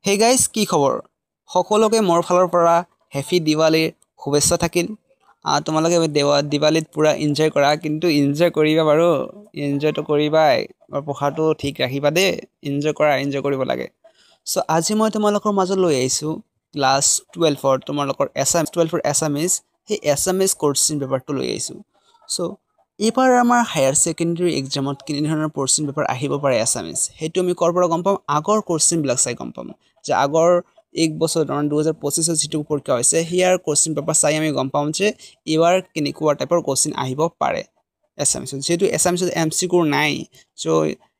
Hey guys, কি খবৰ সকলোকে? মোৰ ফালৰ পৰা হেপী দিৱালীৰ শুভেচ্ছা থাকিল। তোমালোকে দিৱালীত পূৰা এনজয় কৰা। কিন্তু এনজয় কৰিবা বাৰু, এনজয়টো কৰিবাই, পঢ়াটো ঠিক ৰাখিবা দেই। এনজয় কৰা, এনজয় কৰিব লাগে। চ' আজি মই তোমালোকৰ মাজত লৈ আহিছোঁ ক্লাছ 12ৰ তোমালোকৰ এছাম 12ৰ এছামিজ, সেই এছামিজ কুৱেশ্যন পেপাৰটো লৈ আহিছোঁ। চ' এইবাৰ আমাৰ হায়াৰ ছেকেণ্ডেৰী এক্সামত কেনেধৰণৰ কুৱেশ্যন পেপাৰ আহিব পাৰে এছামিজ, সেইটো আমি ক'ৰ পৰা গম পাম? আগৰ কুৱেশ্যনবিলাক চাই গম পাম যে আগৰ এক বছৰ, তাৰমানে 2025ত যিটো পৰীক্ষা হৈছে, সেয়াৰ কুৱেশ্যন পেপাৰ চাই আমি গম পাম যে এইবাৰ কেনেকুৱা টাইপৰ কুৱেশ্যন আহিব পাৰে এছামিছত। যিহেতু এছামিছত এম চি কিউ নাই, চ'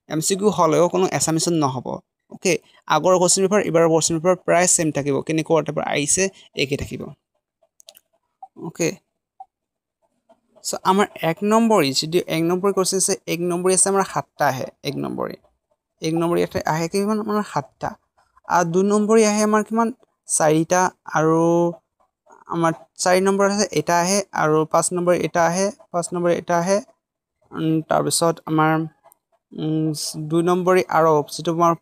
এম চি কিউ হ'লেও কোনো এছামিছত নহ'ব। অ'কে, আগৰ কুৱেশ্যন পেপাৰ, এইবাৰৰ কুৱেশ্যন পেপাৰ প্ৰায় ছেইম থাকিব। কেনেকুৱা টাইপৰ আহিছে একে থাকিব। অ'কে, চ' আমাৰ এক নম্বৰ, যিটো এক নম্বৰ কুৱেশ্যন আছে, এক নম্বৰী আছে আমাৰ সাতটা আহে। এক নম্বৰী, এক নম্বৰী ইয়াতে আহে কিমান? আমাৰ সাতটা। আৰু দুই নম্বৰী আহে আমাৰ কিমান? চাৰিটা। আৰু আমাৰ চাৰি নম্বৰ আছে এটা আহে, আৰু পাঁচ নম্বৰ এটা আহে, পাঁচ নম্বৰ এটা আহে। তাৰপিছত আমাৰ দুই নম্বৰী আৰু যিটো আমাৰ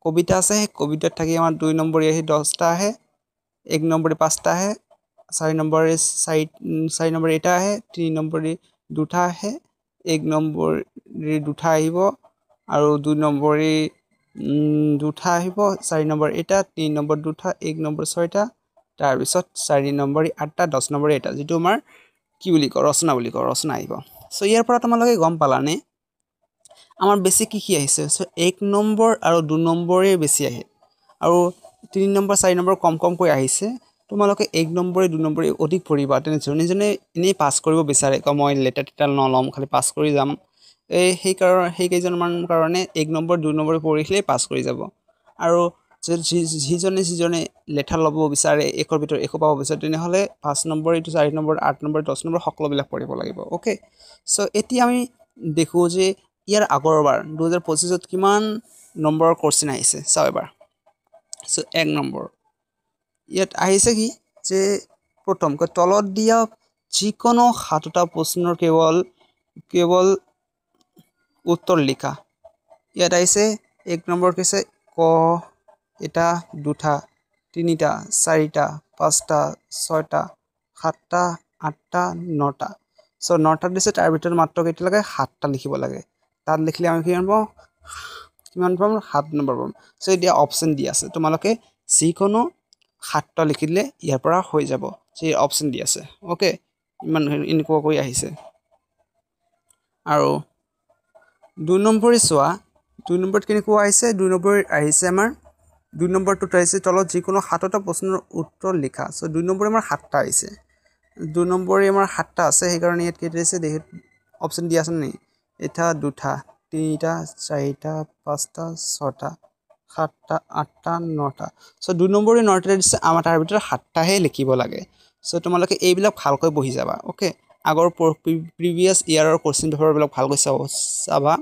কবিতা আছে, সেই কবিতাত থাকি আমাৰ দুই নম্বৰী আহি 10টা আহে, এক নম্বৰী পাঁচটা আহে, চাৰি নম্বৰী চাৰি চাৰি নম্বৰ এটা আহে, তিনি নম্বৰী দুটা আহে, এক নম্বৰী দুটা আহিব, আৰু দুই নম্বৰী দুটা আহিব, চাৰি নম্বৰ এটা, তিনি নম্বৰ দুটা, এক নম্বৰ ছয়টা, তাৰপিছত চাৰি নম্বৰী আঠটা, 10 নম্বৰী এটা, যিটো আমাৰ কি বুলি কয়, ৰচনা বুলি কয়, ৰচনা আহিব। চ' ইয়াৰ পৰা তোমালোকে গম পালানে আমাৰ বেছি কি কি আহিছে? চ' এক নম্বৰ আৰু দুই নম্বৰেই বেছি আহে, আৰু তিনি নম্বৰ, চাৰি নম্বৰ কম কমকৈ আহিছে। তোমালোকে এক নম্বৰে, দুই নম্বৰে অধিক পঢ়িবা। তেনে যোনে যোনে এনেই পাছ কৰিব বিচাৰে, কয় মই লেটাৰ টেটাৰ নল'ম, খালি পাছ কৰি যাম, এই সেইকাৰণে সেইকেইজনমান কাৰণে এক নম্বৰ, দুই নম্বৰ পঢ়িলেই পাছ কৰি যাব। আৰু যিজনে যিজনে লেটাৰ ল'ব বিচাৰে, একৰ ভিতৰত এশ পাব বিচাৰে, তেনেহ'লে পাঁচ নম্বৰ, এইটো চাৰি নম্বৰ, আঠ নম্বৰ, 10 নম্বৰ সকলোবিলাক পঢ়িব লাগিব। অ'কে, চ' এতিয়া আমি দেখোঁ যে ইয়াৰ আগৰবাৰ 2025ত কিমান নম্বৰৰ কুৱেশ্যন আহিছে, চাওঁ এবাৰ। চ' এক নম্বৰ ইয়াত আহিছে কি যে প্ৰথম তলত দিয়া যিকোনো সাতটা প্ৰশ্নৰ কেৱল কেৱল উত্তৰ লিখা। ইয়াত আহিছে এক নম্বৰ কৈছে ক, এটা, দুটা, তিনিটা, চাৰিটা, পাঁচটা, ছয়টা, সাতটা, আঠটা, নটা। চ' নটা দিছে, তাৰ ভিতৰত মাত্ৰ কেইটা লাগে? সাতটা লিখিব লাগে। তাত লিখিলে আমি কিমান পাওঁ? কিমান পাম? 7 নম্বৰ পাম। চ' এতিয়া অপশ্যন দি আছে, তোমালোকে যিকোনো সাতটা লিখি দিলে ইয়াৰ পৰা হৈ যাব। যি অপশ্যন দি আছে, অ'কে, ইমান এনেকুৱাকৈ আহিছে। আৰু দুই নম্বৰে চোৱা, দুই নম্বৰত কেনেকুৱা আহিছে? দুই নম্বৰ আহিছে আমাৰ, দুই নম্বৰটোত আহিছে তলত যিকোনো সাতটা প্ৰশ্নৰ উত্তৰ লিখা। চ' দুই নম্বৰে আমাৰ সাতটা আহিছে। দুই নম্বৰে আমাৰ সাতটা আছে, সেইকাৰণে ইয়াত কেইটা দিছে দেখি? অপশ্যন দিয়া আছে নেকি? এটা, দুটা, তিনিটা, চাৰিটা, পাঁচটা, ছটা, সাতটা, আঠটা, নটা। চ' দুই নম্বৰে নটা দিছে আমাৰ, তাৰ ভিতৰত সাতটাহে লিখিব লাগে। চ' তোমালোকে এইবিলাক ভালকৈ বহি যাবা। অ'কে, আগৰ প্ৰিভিয়াছ ইয়েৰৰ কুৱেশ্যন পেপাৰবিলাক ভালকৈ চাব চাবা।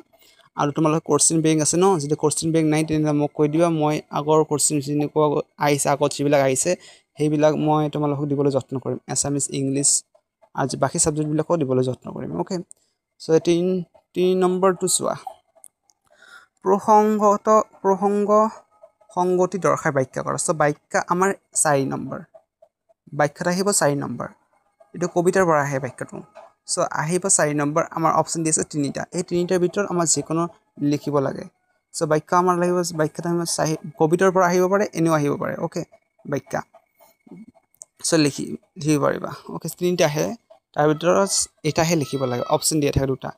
আৰু তোমালোকে কুৱেশ্যন বেংক আছে ন? যদি কুৱেশ্যন বেংক নাই, তেনেহ'লে মোক কৈ দিবা। মই আগৰ কুৱেশ্যন যেনেকুৱা আহিছে, আগত যিবিলাক আহিছে, সেইবিলাক মই তোমালোকক দিবলৈ যত্ন কৰিম। এছামিছ, ইংলিছ আৰু বাকী ছাবজেক্টবিলাকো দিবলৈ যত্ন কৰিম। অ'কে, চ' তিনি নম্বৰটো চোৱা, প্ৰসংগত প্ৰসংগ সংগতি দৰ্শাই ব্যাখ্যা কৰা। চ' ব্যাখ্যা আমাৰ চাৰি নম্বৰ, ব্যাখ্যাত আহিব চাৰি নম্বৰ। এইটো কবিতাৰ পৰা আহে বাক্যটো। চ' আহিব চাৰি নম্বৰ। আমাৰ অপশ্যন দি আছে তিনিটা, এই তিনিটাৰ ভিতৰত আমাৰ যিকোনো লিখিব লাগে। চ' বাক্য আমাৰ লাগিব, বাক্যত আমাৰ চাহি কবিতাৰ পৰা আহিব পাৰে, এনেও আহিব পাৰে। অ'কে, ব্যাখ্যা চ' লিখি লিখিব পাৰিবা। অ'কে, তিনিটা আহে, তাৰ ভিতৰত এটাহে লিখিব লাগে, অপশ্যন দিয়া থাকে দুটা।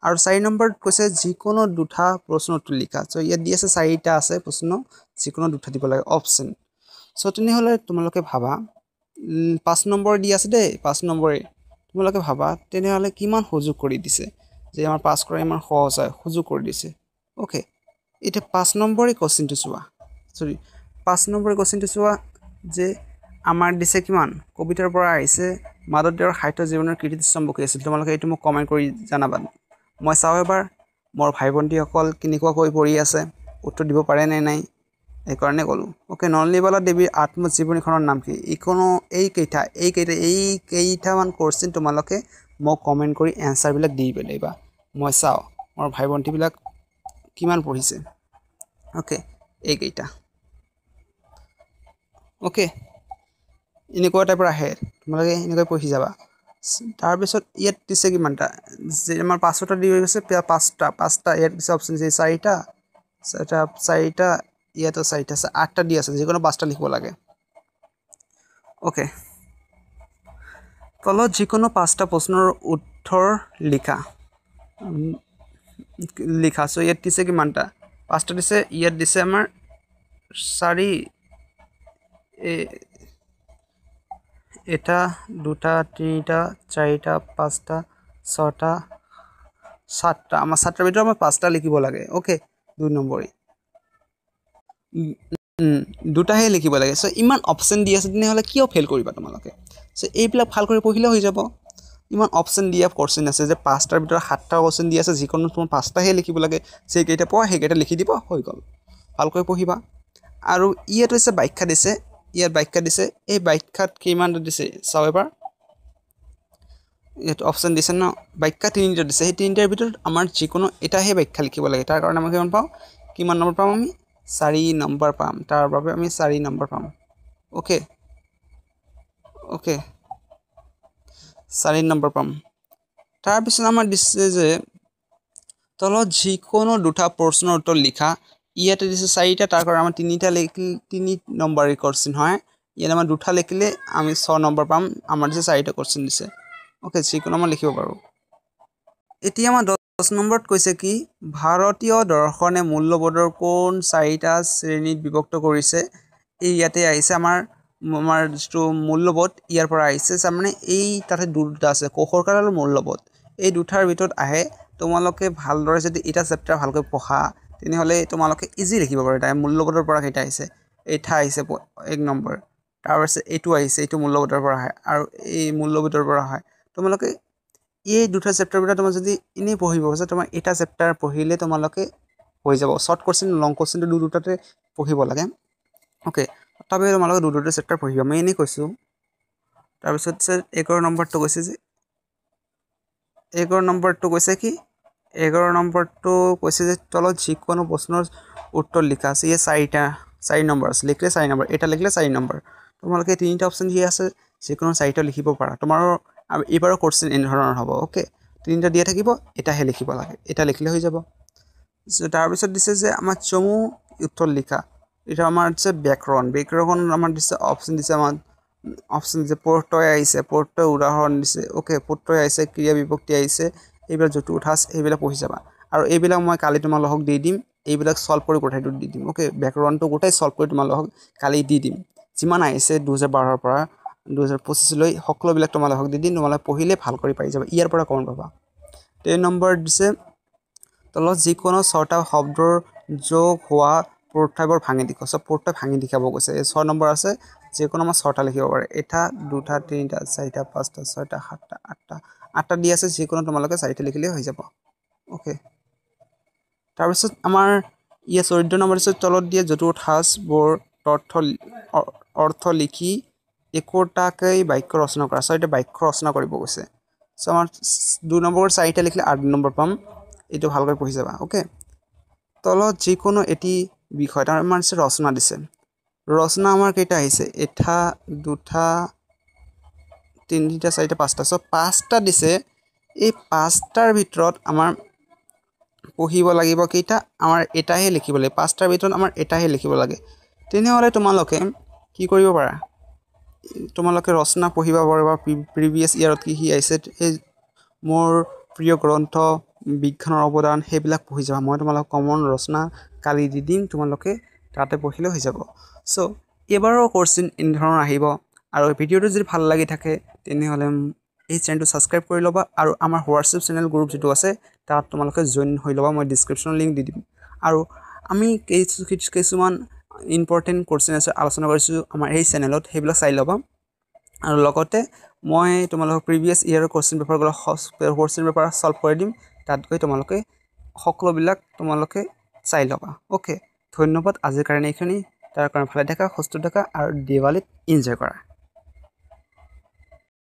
আৰু চাৰি নম্বৰত কৈছে যিকোনো দুটা প্ৰশ্ন উত্তৰ লিখা। চ' ইয়াত দি আছে চাৰিটা আছে প্ৰশ্ন, যিকোনো দুটা দিব লাগে অপশ্যন। চ' তেনেহ'লে তোমালোকে ভাবা, পাঁচ নম্বৰ দি আছে দেই, পাঁচ নম্বৰে। তোমালোকে ভাবা তেনেহ'লে কিমান সুযোগ কৰি দিছে যে আমাৰ পাছ কৰা ইমান সহজ হয়, সুযোগ কৰি দিছে। অ'কে, এতিয়া পাঁচ নম্বৰে কুৱেশ্যনটো চোৱা, চৰি, পাঁচ নম্বৰে কুৱেশ্যনটো চোৱা যে আমাৰ দিছে কিমান, কবিতাৰ পৰা আহিছে, মাধৱদেৱৰ সাহিত্য জীৱনৰ কীৰ্তিস্তম্ভ কি আছিল? তোমালোকে এইটো মোক কমেণ্ট কৰি জনাবা। মই চাওঁ এবাৰ মোৰ ভাই ভণ্টীসকল কেনেকুৱাকৈ পঢ়ি আছে, উত্তৰ দিব পাৰে নে নাই, সেইকাৰণে ক'লোঁ। অ'কে, নলিনীবালা দেৱীৰ আত্মজীৱনীখনৰ নাম কি? এইখনো এইকেইটা এইকেইটা এইকেইটামান কুৱেশ্যন তোমালোকে মোক কমেণ্ট কৰি এনচাৰবিলাক দি পেলাইবা। মই চাওঁ মোৰ ভাই ভণ্টীবিলাক কিমান পঢ়িছে। অ'কে, এইকেইটা। অ'কে, এনেকুৱা টাইপৰ আহে, তোমালোকে এনেকৈ পঢ়ি যাবা। তাৰপিছত ইয়াত দিছে কিমানটা, যে আমাৰ পাঁচটা দি গৈছে, পাঁচটা পাঁচটা ইয়াত দিছে অপশ্যন দিছে চাৰিটা চাৰিটা চাৰিটা, ইয়াতো চাৰিটা আছে, আঠটা দি আছে, যিকোনো পাঁচটা লিখিব লাগে। অ'কে, তলত যিকোনো পাঁচটা প্ৰশ্নৰ উত্তৰ লিখা লিখা। চ' ইয়াত দিছে কিমানটা, পাঁচটা দিছে, ইয়াত দিছে আমাৰ চাৰি, এটা দুটা তিনিটা চাৰিটা পাঁচটা ছটা সাতটা, আমাৰ সাতটাৰ ভিতৰত আমাৰ পাঁচটা লিখিব লাগে। অ'কে, 2 নম্বৰে দুটাহে লিখিব লাগে। চ' ইমান অপশ্যন দি আছে, তেনেহ'লে কিয় ফেইল কৰিবা তোমালোকে? চ' এইবিলাক ভাল কৰি পঢ়িলে হৈ যাব। ইমান অপশ্যন দিয়া কুৱেশ্যন আছে যে পাঁচটাৰ ভিতৰত সাতটা কুৱেশ্যন দি আছে, যিকোনো তোমাৰ পাঁচটাহে লিখিব লাগে, যিকেইটা পোৱা সেইকেইটা লিখি দিব, হৈ গ'ল। ভালকৈ পঢ়িবা। আৰু ইয়াত হৈছে ব্যাখ্যা দিছে, ইয়াত ব্যাখ্যা দিছে, এই ব্যাখ্যাত কিমানটা দিছে চাওঁ এবাৰ। ইয়াত অপশ্যন দিছে ন, ব্যাখ্যা তিনিটা দিছে, সেই তিনিটাৰ ভিতৰত আমাৰ যিকোনো এটাহে ব্যাখ্যা লিখিব লাগে। তাৰ কাৰণে আমি কিমান পাওঁ, কিমান নম্বৰ পাম আমি, 4 নম্বৰ পাম। তাৰ বাবে আমি 4 নম্বৰ পাম। অ'কে অ'কে, 4 নম্বৰ পাম। তাৰপিছত আমাৰ দিছে যে তলত যিকোনো দুটা প্ৰশ্নৰ উত্তৰ লিখা। ইয়াতে দিছে চাৰিটা, তাৰ কাৰণে আমাৰ তিনিটা লিখি 3 নম্বৰ কুৱেশ্যন হয়। ইয়াত আমাৰ দুটা লিখিলে আমি 6 নম্বৰ পাম। আমাৰ দিছে চাৰিটা কুৱেশ্যন দিছে। অ'কে, যিকোনো আমাৰ লিখিব পাৰোঁ। এতিয়া আমাৰ 10 নম্বৰত কৈছে কি, ভাৰতীয় দৰ্শনে মূল্যবোধৰ কোন চাৰিটা শ্ৰেণীত বিভক্ত কৰিছে। এই ইয়াতে আহিছে আমাৰ আমাৰ যিটো মূল্যবোধ ইয়াৰ পৰা আহিছে, তাৰমানে এই তাতে দুটা আছে, কৌশলকাল আৰু মূল্যবোধ, এই দুটাৰ ভিতৰত আহে। তোমালোকে ভালদৰে যদি এটা চেপ্টাৰ ভালকৈ পঢ়া তেনেহ'লে তোমালোকে ইজি লিখিব পাৰিবা। তাই মূল্যবোধৰ পৰা কেইটা আহিছে, এইটা আহিছে 1 নম্বৰ, তাৰপিছত এইটো আহিছে, এইটো মূল্যবোধৰ পৰা আহে, আৰু এই মূল্যবোধৰ পৰা হয়। তোমালোকে এই দুটা চেপ্টাৰ ভিতৰত তোমাৰ যদি এনেই পঢ়িব খোজা, তোমাৰ এটা চেপ্টাৰ পঢ়িলে তোমালোকে হৈ যাব। শ্বৰ্ট কুৱেশ্যন লং কুৱেশ্যনটো দুটাতে পঢ়িব লাগে। অ'কে, তথাপি তোমালোকে দুটা চেপ্টাৰ পঢ়িবা, মই এনেই কৈছোঁ। তাৰপিছত 11 নম্বৰটো কৈছে যে 11 নম্বৰটো কৈছে কি, 11 নম্বৰটো কৈছে যে তলত যিকোনো প্ৰশ্নৰ উত্তৰ লিখা আছে। ইয়াত 4 নম্বৰ আছে, লিখিলে 4 নম্বৰ, এটা লিখিলে 4 নম্বৰ। তোমালোকে তিনিটা অপশ্যন দিয়া আছে, যিকোনো চাৰিটা লিখিব পাৰা। তোমাৰো এইবাৰো কুৱেশ্যন এনেধৰণৰ হ'ব। অ'কে, তিনিটা দিয়া থাকিব, এটাহে লিখিব লাগে, এটা লিখিলে হৈ যাব। তাৰপিছত দিছে যে আমাৰ চমু উত্তৰ লিখা। এটা আমাৰ দিছে ব্যাকৰণ, ব্যাকৰণ আমাৰ দিছে অপশ্যন দিছে, আমাৰ অপশ্যন দিছে প্ৰত্যয় আহিছে, প্ৰত্যয় উদাহৰণ দিছে। অ'কে, প্ৰত্যয় আহিছে, ক্ৰিয়া বিভক্তি আহিছে, এইবিলাক চতুৰ্থাস এইবিলাক পঢ়ি যাবা। আৰু এইবিলাক মই কালি তোমালোকক দি দিম, এইবিলাক ছল্ভ কৰি গোটেইটো দি দিম। অ'কে, ব্যাকৰণটো গোটেই ছল্ভ কৰি তোমালোকক কালি দি দিম। যিমান আহিছে 2012ৰ পৰা 2025লৈ সকলোবিলাক তোমালোকক দি দিম, তোমালোকে পঢ়িলে ভাল কৰি পাই যাবা, ইয়াৰ পৰা কমন পাবা। 3 নম্বৰ দিছে তলত যিকোনো 6টা শব্দৰ যোগ হোৱা প্ৰত্যয়বোৰ ভাঙি লিখা। চব প্ৰত্যয় ভাঙি লিখাব কৈছে। এই 6 নম্বৰ আছে, যিকোনো আমাৰ 6টা লিখিব পাৰে। এটা দুটা তিনিটা চাৰিটা পাঁচটা ছয়টা সাতটা আঠটা, আঠটা দি আছে, যিকোনো তোমালোকে চাৰিটা লিখিলেই হৈ যাব। অ'কে, তাৰপিছত আমাৰ ইয়াত 14 নম্বৰ দিছে তলত দিয়ে চতুৰ্থাসবোৰ তথ্য অৰ্থ লিখি একোটাকৈ বাক্য ৰচনা কৰা। চাৰিটা বাক্য ৰচনা কৰিব কৈছে। চ' আমাৰ 2 নম্বৰ চাৰিটা লিখিলে 8 নম্বৰ পাম। এইটো ভালকৈ পঢ়ি যাবা। অ'কে, তলত যিকোনো এটি বিষয়, তাৰ আমাৰ দিছে ৰচনা দিছে। ৰচনা আমাৰ কেইটা আহিছে, এটা দুটা তিনিটা চাৰিটা পাঁচটা। চ' পাঁচটা দিছে। এই পাঁচটাৰ ভিতৰত আমাৰ পঢ়িব লাগিব কেইটা, আমাৰ এটাহে লিখিব লাগে। পাঁচটাৰ ভিতৰত আমাৰ এটাহে লিখিব লাগে। তেনেহ'লে তোমালোকে কি কৰিব পাৰা, তোমালোকে ৰচনা পঢ়িব পাৰিবা। প্ৰিভিয়াছ ইয়াৰত কি কি আহিছে, এই মোৰ প্ৰিয় গ্ৰন্থ বিজ্ঞানৰ অৱদান, সেইবিলাক পঢ়ি যাবা। মই তোমালোকক কমন ৰচনা কালি দি দিম, তোমালোকে তাতে পঢ়িলে হৈ যাব। চ' এইবাৰৰ কুৱেশ্যন এনেধৰণৰ আহিব। আৰু ভিডিঅ'টো যদি ভাল লাগি থাকে তেনেহ'লে এই চেনেলটো ছাবস্ক্ৰাইব কৰি ল'বা, আৰু আমাৰ হোৱাটছএপ চেনেল গ্ৰুপ যিটো আছে তাত তোমালোকে জইন হৈ ল'বা। মই ডিছক্ৰিপশ্যনৰ লিংক দি দিম। আৰু আমি কিছুমান ইম্পৰ্টেণ্ট কুৱেশ্যন আছে আলোচনা কৰিছোঁ আমাৰ এই চেনেলত, সেইবিলাক চাই ল'বা। আৰু লগতে মই তোমালোকক প্ৰিভিয়াছ ইয়েৰৰ কুৱেশ্যন পেপাৰবিলাক কুৱেশ্যন পেপাৰ ছল্ভ কৰি দিম, তাত গৈ তোমালোকে সকলোবিলাক তোমালোকে চাই ল'বা। অ'কে, ধন্যবাদ আজিৰ কাৰণে এইখিনি। তাৰ কাৰণে ভালে থাকা, সুস্থ থাকা আৰু দিৱালীত এনজয় কৰা।